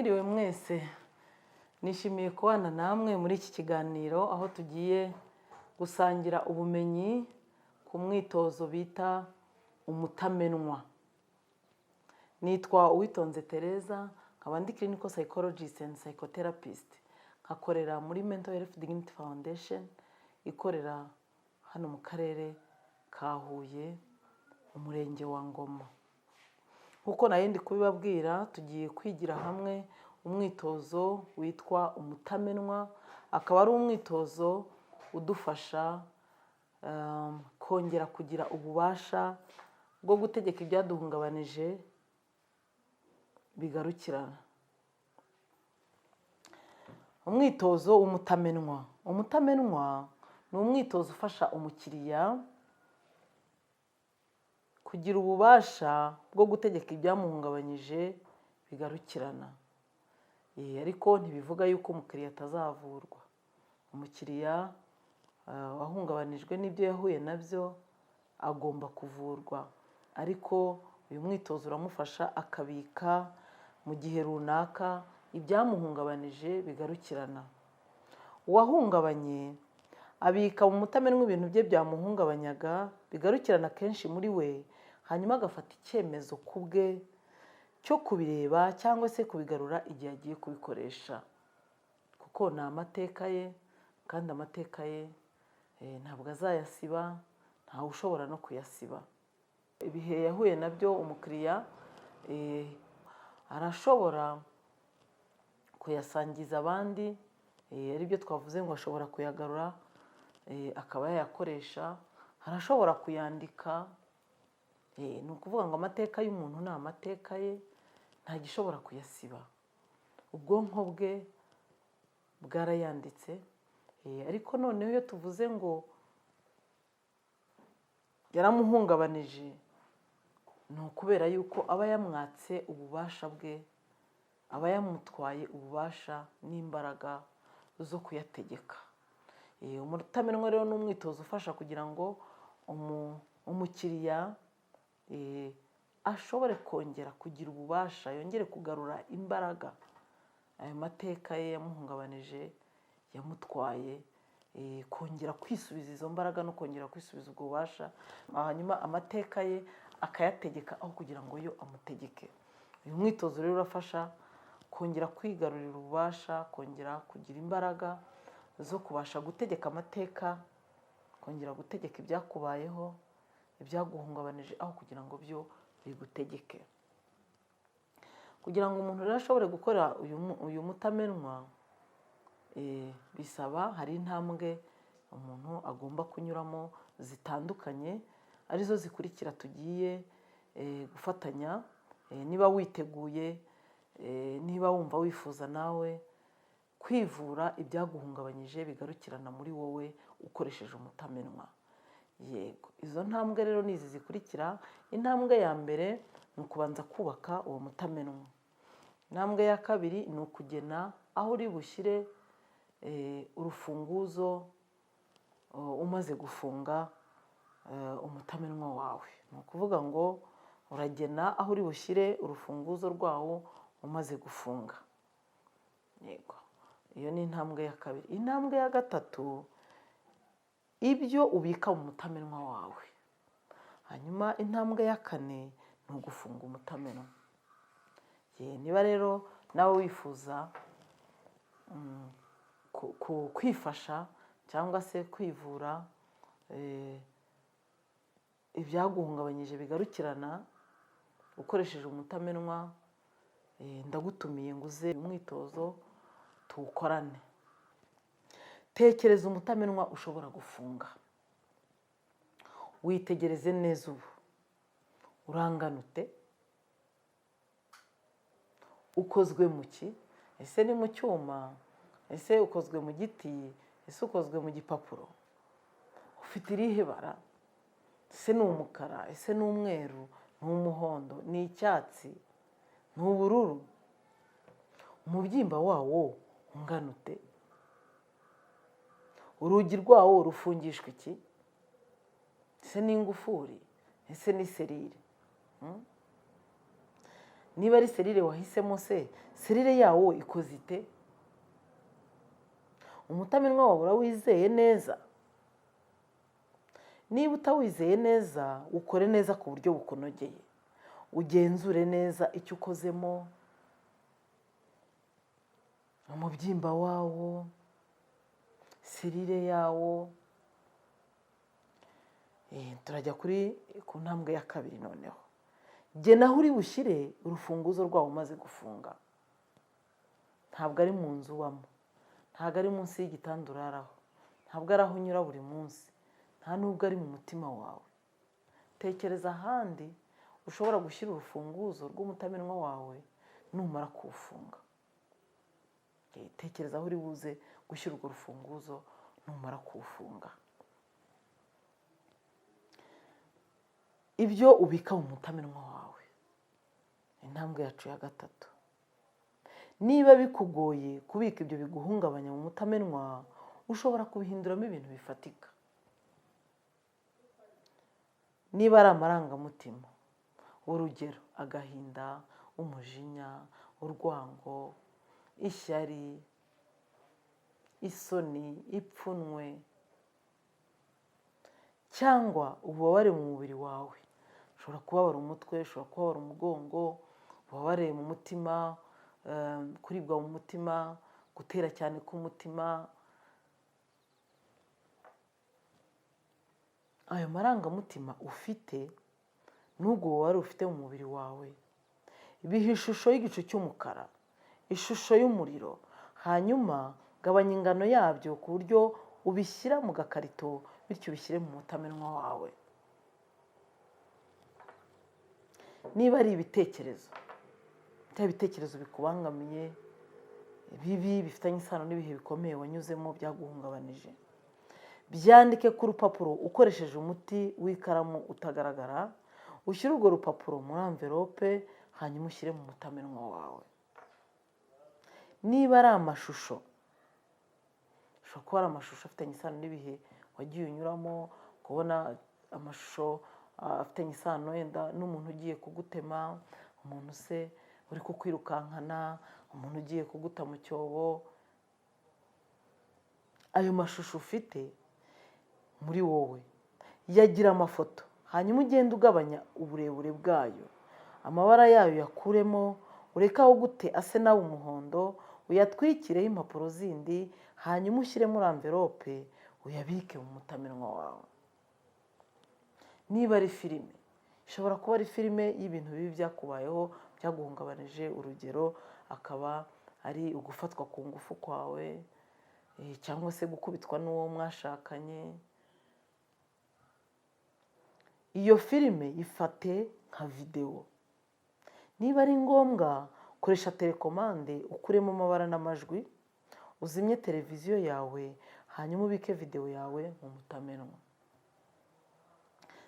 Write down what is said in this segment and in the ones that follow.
Mwiriwe mwese. Nishimiye kubana namwe muri iki kiganiro, aho tugiye gusangira ubumenyi ku mwitozo bita umutamenwa. Nitwa Uwitonze Tereza, nkaba ndi clinical psychologist and psychotherapist, nkakorera muri Mental Health Dignity Foundation ikorera hano mu Karere ka Huye, Umurenge wa Ngoma. Nk'uko nari ndi kubibabwira, tugiye kwigira hamwe umwitozo witwa umutamenwa, akaba ari umwitozo udufasha kongera kugira ububasha bwo gutegeka ibyaduhungabanije bigarukirana. Umwitozo w'umutamenwa. Umutamenwa ni umwitozo ufasha umukiriya kugira ububasha bwo gutegeka ibyamuhungabanyije bigarukirana. Ariko ntibivuga yuko umukiriya atazavurwa. Umukiriya wahungabanijwe n'ibyo yahuye nabyo agomba kuvurwa, ariko uyu mwitozo uramufasha akabika mu gihe runaka ibyamuhungabanije bigarukirana. Uwahungabanye abika mu mutamenwa ibintu bye byamuhungabanyaga bigarukirana kenshi muri we, hanyuma agafata icyemezo ku bwe cyo kubireba cyangwa se kubigarura igihe agiye kubikoresha, kuko ni amateka ye, kandi amateka ye ntabwo azayasiba, ntawe ushobora no kuyasiba. Ibihe yahuye nabyo, umukiriya arashobora kuyasangiza abandi, aribyo twavuze ngo ashobora kuyagarura akaba yayakoresha, arashobora kuyandika. Ni ukuvuga ngo amateka y'umuntu ni amateka ye, nta gishobora kuyasiba. Ubwonko bwe bwarayanditse. Ariko noneho iyo tuvuze ngo yaramuhungabanije, ni ukubera yuko aba yamwatse ububasha bwe, aba yamutwaye ububasha n'imbaraga zo kuyategeka. Umutamenwa rero ni umwitozo ufasha kugira ngo umukiriya ashobore kongera kugira ububasha, yongere kugarura imbaraga ayo mateka ye yamuhungabanije yamutwaye, kongera kwisubiza izo mbaraga no kongera kwisubiza ubwo bubasha, hanyuma amateka ye akayategeka aho kugira ngo yo amutegeke. Uyu mwitozo rero urafasha kongera kwigarurira ububasha, kongera kugira imbaraga zo kubasha gutegeka amateka, kongera gutegeka ibyakubayeho, ibyaguhungabanije, aho kugira ngo byo bigutegeke. Kugira ngo umuntu rero ashobore gukora uyu mutamenwa, bisaba hari intambwe umuntu agomba kunyuramo zitandukanye, arizo zikurikira tugiye gufatanya. Niba witeguye, niba wumva wifuza nawe kwivura ibyaguhungabanyije bigarukirana muri wowe ukoresheje umutamenwa. Yego, izo ntambwe rero ni izi zikurikira. Intambwe ya mbere ni ukubanza kubaka uwo mutamenwa. Intambwe ya kabiri ni ukugena aho uri bushyire urufunguzo umaze gufunga umutamenwa wawe. Ni ukuvuga ngo uragena aho uri bushyire urufunguzo rwawo umaze gufunga. Yego, iyo ni intambwe ya kabiri. Intambwe ya gatatu, ibyo ubika mu mutamenwa wawe. Hanyuma intambwe ya kane ni ugufunga umutamenwa. Niba rero nawe wifuza kwifasha cyangwa se kwivura ibyaguhungabanyije bigarukirana ukoresheje umutamenwa, ndagutumiye ngo uze umwitozo tuwukorane. Tekereza umutamenwa ushobora gufunga, witegereze neza. Ubu urangana ute? Ukozwe mu ki? Ese ni mu cyuma? Ese ukozwe mu giti? Ese ukozwe mu gipapuro? Ufite irihe bara? Ese ni umukara? Ese ni umweru? Ni umuhondo? Ni icyatsi? Ni ubururu? Umubyimba wawo ungana ute? Urugi rwawo rufungishwa iki? Ese ni ingufuri? Ese ni serire? Niba ari serire wahisemo se, serire yawo ikoze ite? Umutamenwa wawe urawizeye neza? Niba utawizeye neza, ukore neza ku buryo bukunogeye, ugenzure neza icyo ukozemo, umubyimba wawo, serire yawo. Turajya ku ntambwe ya kabiri noneho. Gena aho uri bushyire urufunguzo rwawo umaze gufunga. Ntabwo ari mu nzu ubamo, ntabwo ari munsi y'igitanda uraraho, ntabwo ari aho unyura buri munsi, nta nubwo ari mu mutima wawe. Tekereza ahandi ushobora gushyira urufunguzo rw'umutamenwa wawe numara kuwufunga. Tekereza aho uri buze gushyira urwo rufunguzo numara kuwufunga. Ibyo ubika mu mutamenwa wawe, intambwe yacu ya gatatu. Niba bikugoye kubika ibyo biguhungabanya mu mutamenwa, ushobora kubihinduramo ibintu bifatika. Niba ari amarangamutima, urugero agahinda, umujinya, urwango, ishyari, isoni, ipfunwe, cyangwa ububabare mu mubiri wawe, ushobora kubabara umutwe, ushobora kubabara umugongo, ububabare mu mutima, kuribwa mu mutima, gutera cyane k'umutima. Ayo marangamutima ufite n'ubwo bubabare ufite mu mubiri wawe biha ishusho y'igicu cy'umukara, ishusho y'umuriro. Hanyuma gabanya ingano yabyo ku buryo ubishyira mu gakarito, bityo ubishyire mu mutamenwa wawe. Niba ari ibitekerezo, bya bitekerezo bikubangamiye bibi bifitanye isano n'ibihe bikomeye wanyuzemo byaguhungabanije, byandike ku rupapuro ukoresheje umuti w'ikaramu utagaragara, ushyire urwo rupapuro muri amverope, hanyuma ushyire mu mutamenwa wawe. Niba ari amashusho, ashobora kuba ari amashusho afitanye isano n'ibihe wagiye unyuramo, kubona amashusho afitanye isano wenda n'umuntu ugiye kugutema, umuntu se uri kukwirukankana, umuntu ugiye kuguta mu cyobo. Ayo mashusho ufite muri wowe yagira amafoto, hanyuma ugende ugabanya uburebure bwayo, amabara yayo uyakuremo, ureke aho gute ase nawe umuhondo, uyatwikireho impapuro zindi, hanyuma ushyire muri amverope, uyabike mu mutamenwa wawe. Niba ari filime, ishobora kuba ari filime y'ibintu bibi byakubayeho byaguhungabanije, urugero akaba ari ugufatwa ku ngufu kwawe, cyangwa se gukubitwa n'uwo mwashakanye. Iyo filime ifate nka videwo. Niba ari ngombwa, koresha telekomande ukuremo amabara n'amajwi, uzimye televiziyo yawe, hanyuma ubike videwo yawe mu mutamenwa.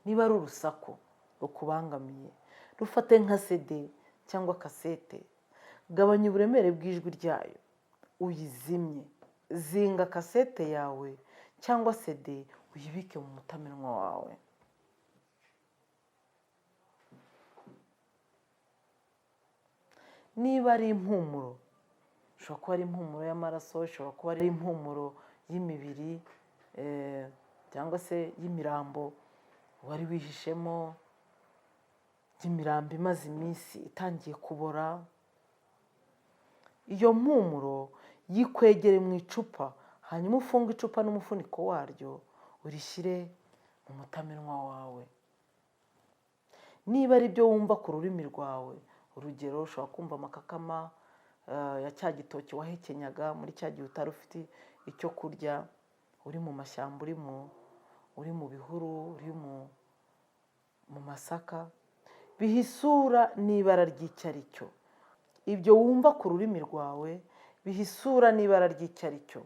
Niba ari urusaku rukubangamiye, rufate nka CD cyangwa kasete, gabanya uburemere bw'ijwi ryayo, uyizimye. Zinga kasete yawe cyangwa CD, uyibike mu mutamenwa wawe. Niba ari impumuro, ishobora kuba ari impumuro y'amaraso, ishobora kuba ari impumuro y'imibiri cyangwa se y'imirambo wari wihishemo, y'imirambo imaze iminsi itangiye kubora. Iyo mpumuro yikwegere mu icupa, hanyuma ufunge icupa n'umufuniko waryo, urishyire mu mutamenwa wawe. Niba ari byo wumva ku rurimi rwawe, urugero ushobora kumva amakakama ya cya gitoki wahekenyaga muri cya gihe utari ufite icyo kurya, uri mu mashyamba, uri mu bihuru, uri mu masaka, biha isura n'ibara ry'icyo ari cyo. Ibyo wumva ku rurimi rwawe biha isura n'ibara ry'icyo ari cyo.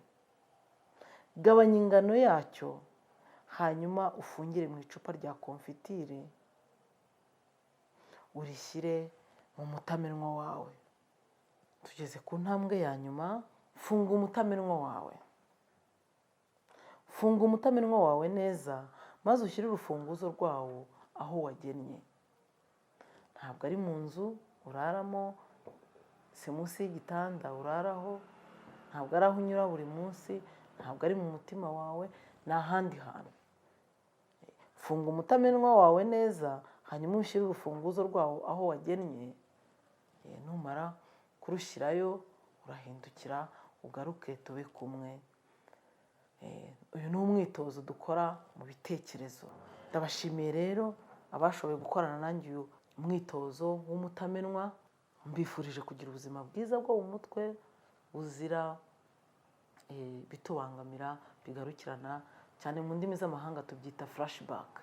Gabanya ingano yacyo, hanyuma ufungire mu icupa rya konfitire, urishyire mu mutamenwa wawe. Tugeze ku ntambwe ya nyuma, funga umutamenwa wawe. Funga umutamenwa wawe neza, maze ushyire urufunguzo rwawo aho wagennye. Ntabwo ari mu nzu, uraramo, si munsi y'igitanda uraraho, ntabwo ari aho unyura buri munsi, ntabwo ari mu mutima wawe, ni ahandi hantu. Funga umutamenwa wawe neza, hanyuma ushyire urufunguzo rwawo aho wagennye. Numara kurushyirayo urahindukira ugaruke tube kumwe. Uyu ni umwitozo dukora mu bitekerezo. Ndabashimiye rero abashoboye gukorana nanjye uyu mwitozo w'umutamenwa. Mbifurije kugira ubuzima bwiza bwo mu mutwe buzira bitubangamira bigarukirana cyane. Mu ndimi z'amahanga tubyita flashback.